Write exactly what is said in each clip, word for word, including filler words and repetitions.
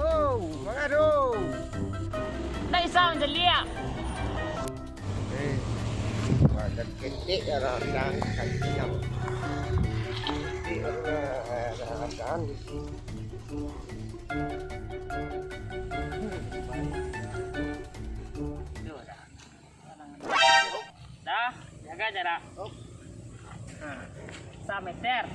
Oh, manga tu? Ndak bisa mancaliak. Eh, badan ketek ya, radang, kaki yang ketek, radang. Dah, jaga jarak. Nah, sameter.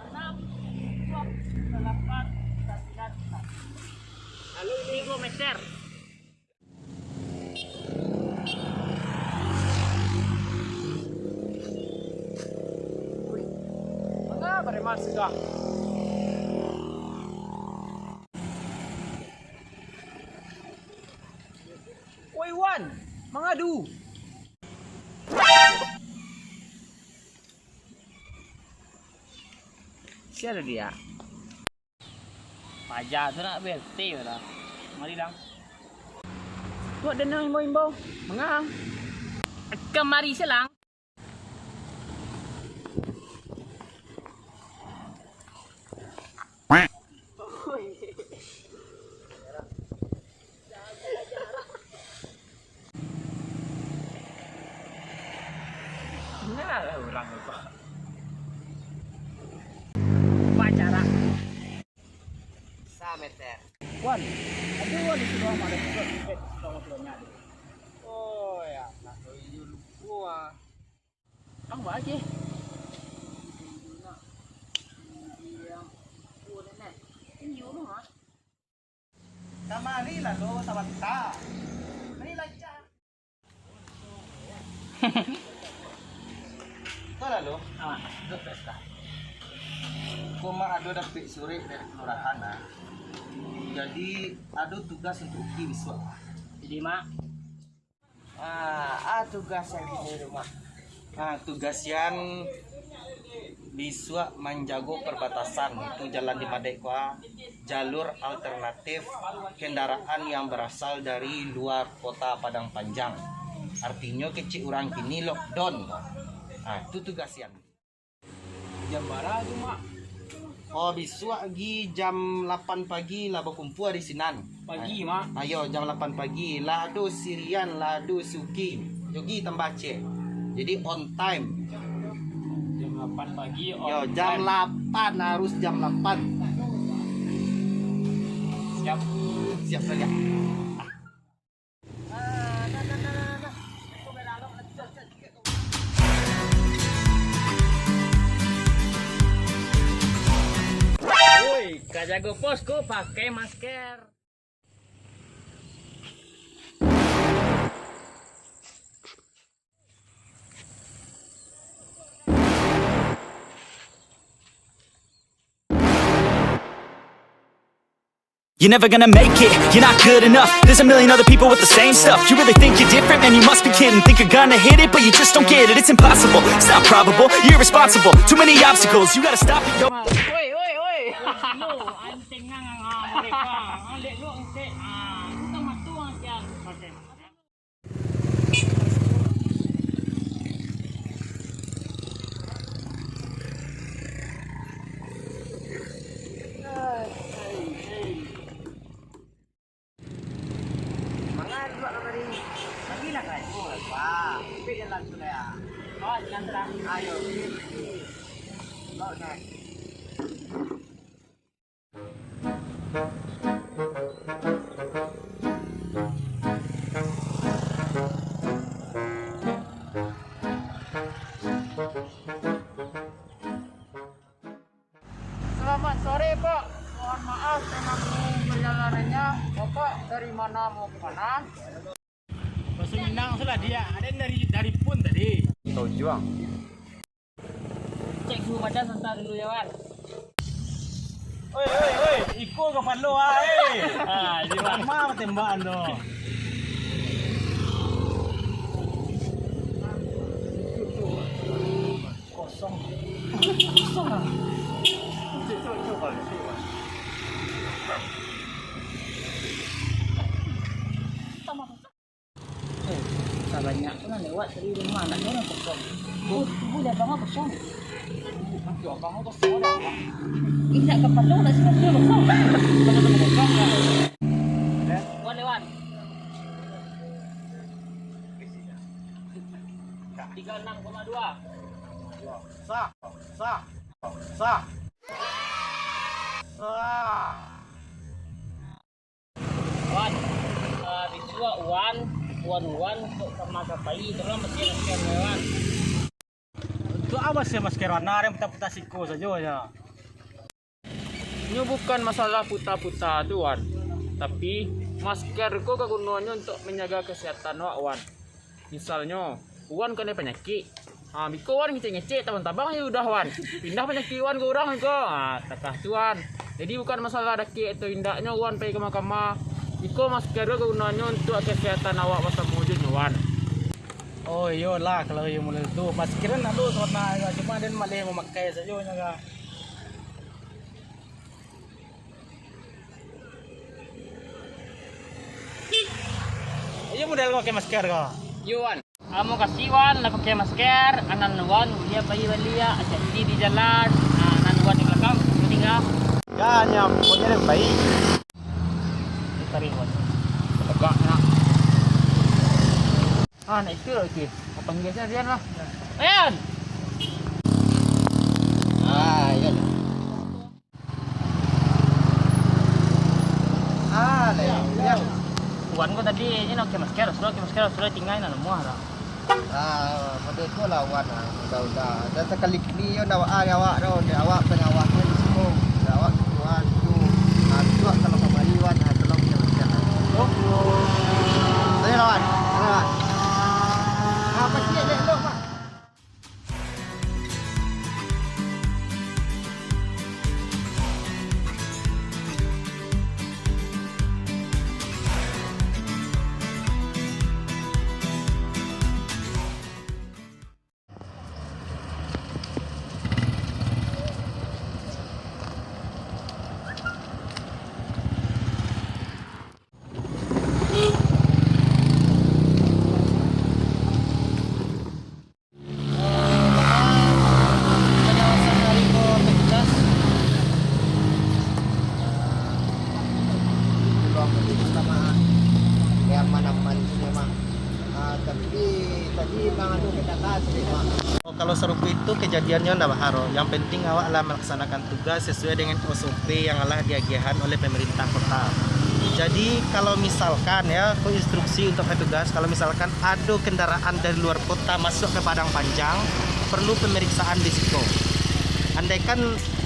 Enam, tujuh, delapan, sembilan, sepuluh. Lalu ini dua meter. Wih, manga bareman sudah? Woi, Wan, manga tu? Sia tu dia. Paja tu nak B L T lah. Mari, Lang. Tu ado nan imbau-imbau. Manga? Kamari se, Lang. Nah, urang lupa. Pacara. Sameter. Wan, ado Wan di sinan, ado surat, surat, surat, suratnyo ado. Oh, ya, nak tahu iyo lupo ah. Ang ba aje. Iyo mah. Kamari lah lo sabanta. Mari lah, Cak. Ko lah lo. Apo? Ko Mak ado dapek surek dari kelurahan, nah. Jadi, ado tugas untuak Uki bisuak. Jadi, Mak, Ah, ah, tugas sian kini rumah. Ah, tugas sian bisuak manjago perbatasan, itu jalan di Madek ko, ah, jalur alternatif kendaraan yang berasal dari luar kota Padang Panjang. Artinyo, kecek urang kini lockdown. Ah, itu tugas sian. Jam bara tu, Mak? Oh, bisuak pagi jam lapan pagi lah bakumpua di sinan. Pagi, Mak? Ayo, jam lapan pagi. Lah ado si Rian, lah ado si Uki. Jogi tambah cek. Jadi, on time. Jam lapan pagi, on time. Yo, jam lapan, harus jam lapan. Siap. Siap sajo. Woi, ka jago pos ko pakai masker. You're never gonna make it, you're not good enough. There's a million other people with the same stuff. You really think you're different? Man, you must be kidding. Think you're gonna hit it, but you just don't get it. It's impossible, it's not probable, you're irresponsible. Too many obstacles, you gotta stop it, yo. Oi, oi, oi. Manga duduak kamari. Pagilah, Kai. Wah, ambiak jalan tu, Kai, ah. Oh, jalan tu lah. Ayo, pigi, pigi. Bawa, Kai. Bapak dari mana mau ke mana? Bahasa Minang tu lah dia. Ada dari, dari pun tadi. Taujuang. Cek suhu badan santai dulu ya, Wan. Oi, oi, oi, iko kapalo ah, eh. Ah, di mana tembakan tu? Kosong. Kosong ah. Eh, sabanyak tu lah lewat tadi rumah, nak orang kosong. Tuh, tubuh di abang kosong. Di abang kosong ada apa? Indak kapalo nak sih, dia kosong. Kosong lah. Wan, Wan. Tiga enam koma dua. Sah, sah, sah. Sah. Wan, eh, bisuak Wan, Wan, Wan, untuk ka ma ka pai, tolong makai masker, Wan. Untuk apa sih masker Wan? Nah, yang putar-putar siko sajo ya. Nyo bukan masalah putar-putar tu, Wan. Tapi, masker ko kagunonyo untuk manjaga kesehatan awak, Wan. Misalnyo, Wan kanai panyakik. Ha, biko Wan ngecek-ngecek, tabang-tabang aja udah, Wan. Pindah panyakik Wan ke urang ko. Ha, takah tu, Wan. Jadi bukan masalah dakek atau indaknyo Wan pai kama-kama. Iko masker ko gunonyo untuak kesehatan awak basamo jo nyo, Wan. Oh, iyolah, kalau iyo model tu. Masker nak tu sabananyo, cuma den maleh mamakai sajo nyo ka. Iyo model ko pakai masker ko. Yo, Wan. Ah, makasih, Wan, lah pakai masker. Anan Wan, dia pai baliak, hati-hati di jalan. Ah, anan Wan di balakang, kuning ah. Ya, nya, pokoknya lebih baik. Tarik, Wan. Tegaknya. Ah, nak itu lagi. Apa panggil saya Rian lah. Rian! Ah, iya. Ah, lah, iya. Wan ko tadi, ini nak pakai masker, suruh pakai masker, suruh tinggal nak lemuah lah. Ah, model tu lah Wan lah, udah-udah. Dan sakali kini yo ndak awak, awak tu, ndak awak pengawas ni di siko. Ndak awak keluar tu. Ah, tu kalau kamari Wan, ah, tolong pakai masker. Oh. Saya lawan, saya lawan. Ah, pasti elok-elok, Pak. Biar aman-aman tu memang. Ah, tapi tadi memang anu kita tahu sih, Mak. Oh, kalau sarupo itu kejadiannyo ndak baa, Ro. Yang penting awak lah melaksanakan tugas sesuai dengan S O P yang alah diagiahan oleh pemerintah kota. Jadi, kalau misalkan, ya, ko instruksi untuk petugas, kalau misalkan ado kendaraan dari luar kota masuk ke Padang Panjang, perlu pemeriksaan di siko. Andaikan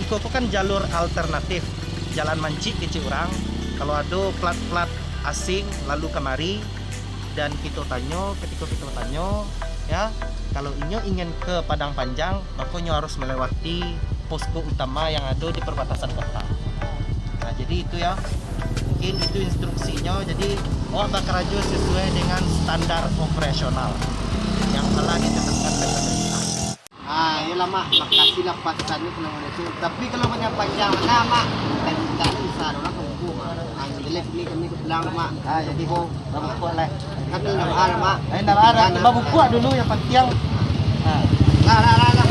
iko ko kan jalur alternatif, jalan mancik kecek urang, kalau ado plat-plat asing lalu kamari, dan kito tanyo, katiko kito tanyo, ya, kalau inyo ingin ke Padang Panjang, mako inyo harus melewati posko utama yang ado di perbatasan kota. Nah, jadi itu ya, mungkin itu instruksinyo. Jadi, awak bakarajo sesuai dengan standar operasional yang telah ditetapkan oleh pemerintah. Ah, iyolah, Mak. Makasih lah pasannya selama itu. Tapi kalau banyak panjang mana, Mak? Minta-minta ni bisa ada orang kampung, Mak. Ah, yang jelek ni kami ke pulang, Mak. Ah, jadi, Bo, babukuk lah. Kami nak mahal, Mak. Eh, nak mahal. Ah, nak babukuk dulu yang penting. Ah. Lah, lah, lah, lah.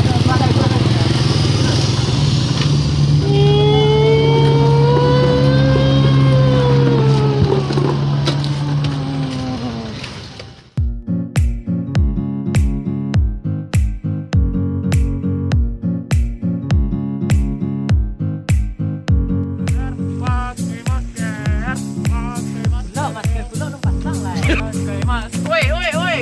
Pakai masker, pakai masker. Lo, masker pulo lo pasang lah. Pakai masker. Woi, woi, woi.